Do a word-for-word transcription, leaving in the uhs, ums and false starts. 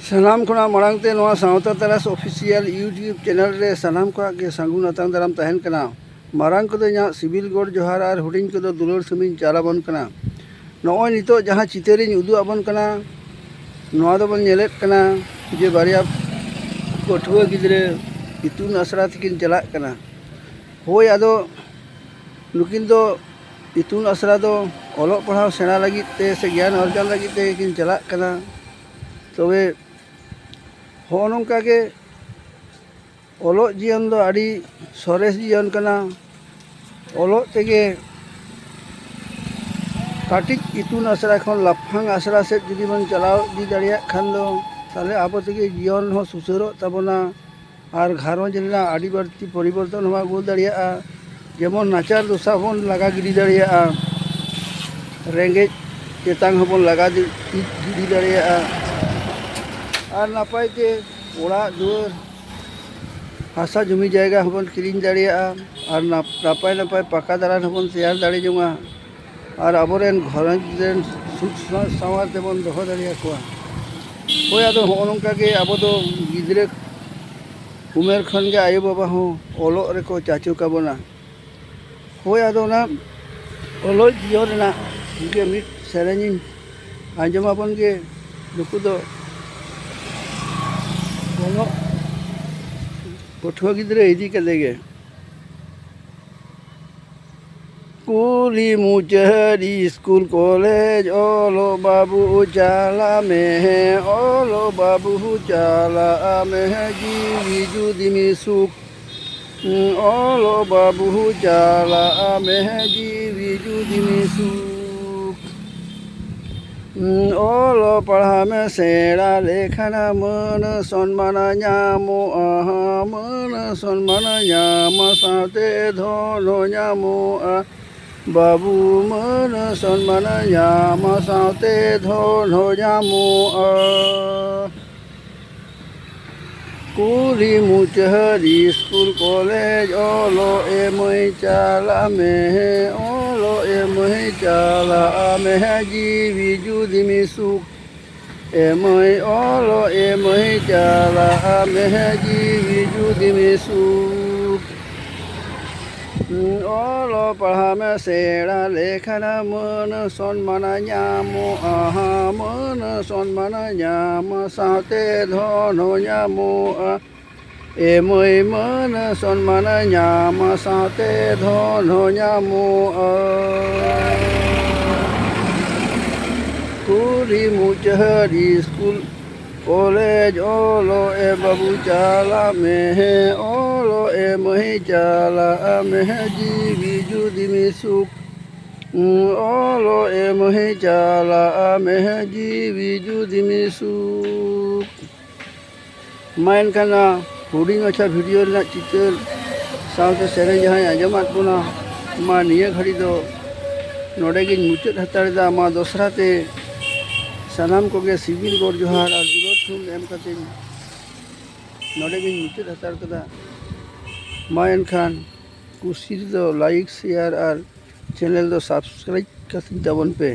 ᱥᱟᱱᱟᱢ ᱠᱷᱚᱱᱟᱜ ᱢᱟᱲᱟᱝ ᱛᱮ ᱱᱚᱣᱟ ᱥᱟᱶᱛᱟ ᱛᱟᱨᱟᱥ ᱚᱯᱷᱤᱥᱤᱭᱟᱞ YouTube ᱪᱮᱱᱮᱞ ᱨᱮ ᱥᱟᱱᱟᱢ ᱠᱚᱣᱟᱜ ᱜᱮ ᱥᱟᱹᱜᱩᱱ ᱟᱛᱟᱝ ᱫᱟᱨᱟᱢ ᱛᱟᱦᱮᱱ ᱠᱟᱱᱟ᱾ ᱢᱟᱨᱟᱝ ᱠᱚᱫᱚ ᱤᱧᱟᱹᱜ ᱥᱤᱵᱤᱞ ᱜᱚᱰ ᱡᱚᱦᱟᱨ ᱟᱨ ᱦᱩᱰᱤᱧ ᱠᱚᱫᱚ ᱫᱩᱞᱟᱹᱲ ᱥᱟᱹᱢᱤᱧ ᱪᱟᱞ ᱟᱵᱚᱱ ᱠᱟᱱᱟ᱾ ᱱᱚᱜᱼᱚᱭ ᱱᱤᱛᱚᱜ ᱡᱟᱦᱟᱸ ᱪᱤᱛᱟᱹᱨᱤᱧ ᱩᱫᱩᱜ ᱟᱵᱚᱱ ᱠᱟᱱᱟ, ᱱᱚᱣᱟ ᱫᱚᱵᱚᱱ ᱧᱮᱞᱮᱫ ᱠᱟᱱᱟ ᱡᱮ ᱵᱟᱨᱭᱟ ᱯᱟᱹᱴᱷᱩᱣᱟᱹ ᱜᱤᱫᱽᱨᱟᱹ ᱤᱛᱩᱱ ᱟᱥᱲᱟ ᱛᱮᱠᱤᱱ ᱪᱟᱞᱟᱜ ᱠᱟᱱᱟ᱾ ᱦᱳᱭ, ᱟᱫᱚ ᱱᱩᱠᱤᱱ ᱫᱚ ᱤᱛᱩᱱ ᱟᱥᱲᱟ ᱫᱚ ᱚᱞᱚᱜ ᱯᱟᱲᱦᱟᱣ ᱥᱮᱬᱟ ᱞᱟᱹᱜᱤᱫ ᱛᱮ ᱥᱮ ᱜᱮᱭᱟᱱ ᱚᱨᱡᱚᱱ ᱞᱟᱹᱜᱤᱫ ᱛᱮᱜᱮ ᱠᱤᱱ ᱪᱟᱞᱟᱜ ᱠᱟᱱᱟ᱾ ᱛᱚᱵᱮ ᱦᱚᱸᱜᱼᱚ ᱱᱚᱝᱠᱟ ᱜᱮ ᱚᱞᱚᱜ ᱡᱤᱭᱚᱱ ᱫᱚ ᱟᱹᱰᱤ ᱥᱚᱨᱮᱥ ᱡᱤᱭᱚᱱ ᱠᱟᱱᱟ᱾ ᱚᱞᱚᱜ ᱛᱮᱜᱮ ᱠᱟᱹᱴᱤᱡ ᱤᱛᱩᱱ ᱟᱥᱲᱟ ᱠᱷᱚᱱ ᱞᱟᱯᱷᱟᱝ ᱟᱥᱲᱟ ᱥᱮᱫ ᱡᱩᱫᱤ ᱵᱚᱱ ᱪᱟᱞᱟᱣ ᱤᱫᱤ ᱫᱟᱲᱮᱭᱟᱜ ᱠᱷᱟᱱ ᱫᱚ, ᱛᱟᱦᱚᱞᱮ ᱟᱵᱚ ᱛᱮᱜᱮ ᱡᱤᱭᱚᱱ ᱦᱚᱸ ᱥᱩᱥᱟᱹᱨᱚᱜ ᱛᱟᱵᱚᱱᱟ᱾ ᱟᱨ ᱜᱷᱟᱨᱚᱸᱡᱽ ᱨᱮᱱᱟᱜ ᱟᱹᱰᱤ ᱵᱟᱹᱲᱛᱤ ᱯᱚᱨᱤᱵᱚᱨᱛᱚᱱ ᱦᱚᱸ ᱟᱹᱜᱩ ᱫᱟᱲᱮᱭᱟᱜᱼᱟ᱾ ᱡᱮᱢᱚᱱ ᱱᱟᱪᱟᱨ ᱫᱚᱥᱟ ᱵᱚᱱ ᱞᱟᱜᱟ ᱜᱤᱰᱤ ᱫᱟᱲᱮᱭᱟᱜᱼᱟ, ᱨᱮᱸᱜᱮᱡ ᱛᱮᱛᱟᱝ ᱦᱚᱸᱵᱚᱱ ᱞᱟᱜᱟ ᱜᱤᱰᱤ ᱫᱟᱲᱮᱭᱟᱜᱼᱟ᱾ ᱟᱨ ᱱᱟᱯᱟᱭ ᱛᱮ ᱚᱲᱟᱜ ᱫᱩᱣᱟᱹᱨ, ᱦᱟᱥᱟ ᱡᱩᱢᱤ ᱡᱟᱭᱜᱟ ᱦᱚᱸᱵᱚᱱ ᱠᱤᱨᱤᱧ ᱫᱟᱲᱮᱭᱟᱜᱼᱟ᱾ ᱟᱨ ᱱᱟᱯ-, ᱱᱟᱯᱟᱭ ᱱᱟᱯᱟᱭ ᱯᱟᱠᱟ ᱫᱟᱞᱟᱱ ᱦᱚᱸᱵᱚᱱ ᱛᱮᱭᱟᱨ ᱫᱟᱲᱮ ᱡᱚᱝᱟ᱾ ᱟᱨ ᱟᱵᱚᱨᱮᱱ ᱜᱷᱟᱨᱚᱸᱡᱽ ᱨᱮᱱ ᱥᱩᱠ ᱥᱟ-, ᱥᱟᱶᱟᱨ ᱛᱮᱵᱚᱱ ᱫᱚᱦᱚ ᱫᱟᱲᱮᱭᱟᱠᱚᱣᱟ᱾ ᱦᱳᱭ, ᱟᱫᱚ ᱦᱚᱸᱜᱼᱚ ᱱᱚᱝᱠᱟ ᱜᱮ ᱟᱵᱚ ᱫᱚ ᱜᱤᱫᱽᱨᱟᱹ ᱩᱢᱮᱨ ᱠᱷᱚᱱ ᱜᱮ ᱟᱭᱳᱼᱵᱟᱵᱟ ᱦᱚᱸ ᱚᱞᱚᱜ ᱨᱮᱠᱚ ᱪᱟᱪᱚ ᱠᱟᱵᱚᱱᱟ᱾ ᱦᱳᱭ, ᱟᱫᱚ ᱚᱱᱟ ᱚᱞᱚᱜ ᱡᱤᱭᱚᱱ ᱨᱮᱱᱟᱜ ᱜᱮ ᱢᱤᱫ ᱥᱮᱨᱮᱧᱤᱧ ᱟᱸᱡᱚᱢ ᱟᱵᱚᱱ ᱜᱮ᱾ ᱱᱩᱠᱩ ᱫᱚ ᱚᱞᱚᱜ ᱯᱟᱹᱴᱷᱩᱣᱟᱹ ᱜᱤᱫᱽᱨᱟᱹ ᱤᱫᱤ ᱠᱟᱛᱮ ᱜᱮ᱾ ᱠᱩᱞᱦᱤ ᱢᱩᱪᱟᱹᱫ ᱤᱥᱠᱩᱞ ᱠᱚᱞᱮᱡᱽ, ᱚᱞᱚᱜ ᱵᱟᱹᱵᱩ ᱪᱟᱞᱟᱜ ᱢᱮ, ᱚᱞᱚᱜ ᱵᱟᱹᱵᱩ ᱪᱟᱞᱟᱜ ᱢᱮ, ᱡᱤᱣᱤ ᱡᱩᱫᱤ ᱢᱤᱥᱩᱠ᱾ ᱚᱞᱚᱜ ᱵᱟᱹᱵᱩ ᱪᱟᱞᱟᱜ ᱢᱮ, ᱡᱤᱣᱤ ᱡᱩᱫᱤ ᱢᱤᱥᱩᱠ᱾ ᱚᱞᱚᱜ ᱯᱟᱲᱦᱟᱜ ᱢᱮ, ᱥᱮᱬᱟ ᱞᱮᱠᱷᱟᱱ ᱢᱟᱹᱱ ᱥᱚᱱᱢᱟᱱ ᱧᱟᱢᱚᱜᱼᱟ, ᱢᱟᱹᱱ ᱥᱚᱱᱢᱟᱱ ᱧᱟᱢ ᱥᱟᱶᱛᱮ ᱫᱷᱚᱱ ᱦᱚᱸ ᱧᱟᱢᱚᱜᱼᱟ᱾ ᱵᱟᱹᱵᱩ, ᱢᱟᱹᱱ ᱥᱚᱱᱢᱟᱱ ᱧᱟᱢ ᱥᱟᱶᱛᱮ ᱫᱷᱚᱱ ᱦᱚᱸ ᱧᱟᱢᱚᱜᱼᱟ᱾ ᱠᱩᱞᱦᱤ ᱢᱩᱪᱟᱹᱫ ᱤᱥᱠᱩᱞ ᱠᱚᱞᱮᱡᱽ, ᱚᱞᱚᱜ ᱮ ᱢᱟᱹᱭ ᱪᱟᱞᱟᱜ ᱢᱮ, ᱚᱞᱚᱜ ᱮ ᱢᱟᱹᱭ ᱪᱟᱞᱟᱜ ᱢᱮ, ᱡᱤᱣᱤ ᱡᱩᱫᱤ ᱢᱤᱥᱩᱠ᱾ ᱮ ᱢᱟᱹᱭ ᱚᱞᱚᱜ ᱮ ᱢᱟᱹᱭ ᱪᱟᱞᱟᱜ ᱢᱮ ᱡᱤᱣᱤ ᱡᱩᱫᱤ ᱢᱤᱥᱩᱠ᱾ ᱚᱞᱚᱜ ᱯᱟᱲᱦᱟᱜ ᱢᱮ ᱥᱮᱬᱟ ᱞᱮᱠᱷᱟᱱ ᱢᱟᱹᱱ ᱥᱚᱱᱢᱟᱱ ᱧᱟᱢᱚᱜᱼᱟ, ᱢᱟᱹᱱ ᱥᱚᱱᱢᱟᱱ ᱧᱟᱢ ᱥᱟᱶᱛᱮ ᱫᱷᱚᱱ ᱦᱚᱸ ᱧᱟᱢᱚᱜᱼᱟ᱾ ᱮ ᱢᱟᱹᱭ ᱢᱟᱹᱱ ᱥᱚᱱᱢᱟᱱ ᱧᱟᱢ ᱥᱟᱶᱛᱮ ᱫᱷᱚᱱ ᱦᱚᱸ ᱧᱟᱢᱚᱜᱼᱟ᱾ ᱠᱩᱞᱦᱤ ᱢᱩᱪᱟᱹᱫ ᱥᱠᱩᱞ ᱠᱚᱞᱮᱡᱽ ᱚᱞᱚᱜ ᱮ ᱵᱟᱹᱵᱩ ᱪᱟᱞᱟᱜ ᱢᱮ, ᱚᱞᱚᱜ ᱮ ᱢᱟᱹᱭ ᱪᱟᱞᱟᱜ ᱢᱮ ᱡᱤᱣᱤ ᱡᱩᱫᱤ ᱢᱤᱥᱩᱠ᱾ ᱚᱞᱚᱜ ᱮ ᱢᱟᱹᱭ ᱪᱟᱞᱟᱜ ᱢᱮ ᱡᱤᱣᱤ ᱡᱩᱫᱤ ᱢᱤᱥᱩᱠ᱾ ᱢᱟ ᱮᱱᱠᱷᱟᱱ ᱱᱚᱣᱟ ᱦᱩᱰᱤᱧ ᱢᱟᱪᱷᱟ ᱵᱷᱤᱰᱤᱭᱳ ᱨᱮᱱᱟᱜ ᱪᱤᱛᱟᱹᱨ ᱥᱟᱶᱛᱮ ᱥᱮᱨᱮᱧ ᱡᱟᱦᱟᱸᱭ ᱟᱸᱡᱚᱢᱟᱫ ᱵᱚᱱᱟ, ᱢᱟ ᱱᱤᱭᱟᱹ ᱜᱷᱟᱹᱲᱤ ᱫᱚ ᱱᱚᱰᱮ ᱜᱤᱧ ᱢᱩᱪᱟᱹᱫ ᱦᱟᱛᱟᱲ ᱮᱫᱟ᱾ ᱢᱟ ᱫᱚᱥᱨᱟ ᱛᱮ ᱥᱟᱱᱟᱢ ᱠᱚᱜᱮ ᱥᱤᱵᱤᱞ ᱜᱚᱰ ᱡᱚᱦᱟᱨ ᱟᱨ ᱫᱩᱞᱟᱹᱲ ᱛᱷᱩᱢ ᱮᱢ ᱠᱟᱛᱮᱧ ᱱᱚᱰᱮ ᱜᱤᱧ ᱢᱩᱪᱟᱹᱫ ᱦᱟᱛᱟᱲ ᱠᱟᱫᱟ᱾ ᱢᱟ ᱮᱱᱠᱷᱟᱱ ᱠᱩᱥᱤ ᱨᱮᱫᱚ ᱞᱟᱭᱤᱠ, ᱥᱮᱭᱟᱨ ᱟᱨ ᱪᱮᱱᱮᱞ ᱫᱚ ᱥᱟᱵᱥᱠᱨᱟᱭᱤᱵ ᱠᱟᱹᱛᱤᱧ ᱛᱟᱵᱚᱱ ᱯᱮ᱾